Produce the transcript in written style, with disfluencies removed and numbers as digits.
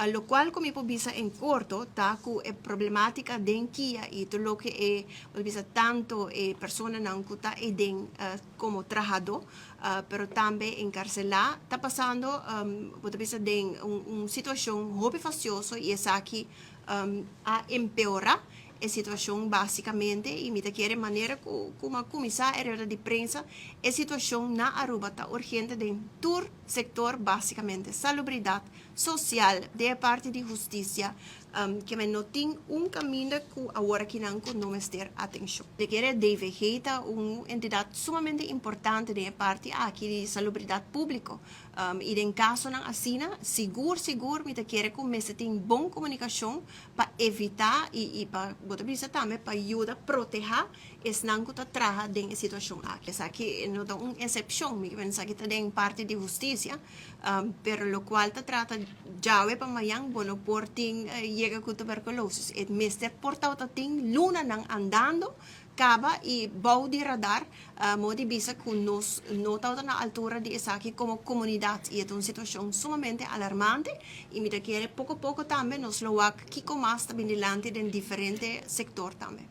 Locual cu mi por bisa en corto ta cu e problematica den KIA y tur loke e por bisa, tanto e personanan cu ta den como trahado, pero tambe encarcela, ta pasando, por bisa, den un situacion hopi fastioso y esaki a empeora e situacion basicamente. Y mi ta kere, manera cu a cuminsa e rueda di prensa, e situacion na Aruba ta urgente den tur sector basicamente, salubridad, social, di parti di husticia, cu no tin un caminda cu awor aki nan no mester atencion. Mi ta kere DVG ta un entidad sumamente importante di parti aki di salubridad publico. Y den casonan asina, sigur sigur mi ta kere cu mester tin bon comunicacion pa evita y pa bo ta tambe pa yuda proteha esnan cu ta traha den e situacion aki. Esaki no ta un excepcion, mi ta pensa cu ta den parti di husticia, pero locual ta trata djawe pa mañan, bo no por tin yega cu tuberculosis. E mester por ta tin lunanan andando caba y bou di radar, modo di bisa cu nos no ta na altura di esaki como comunidad y ta un situacion sumamente alarmante y mi ta kere poco poco tambe nos lo wak kico mas ta bin dilanti den diferente sector tambe.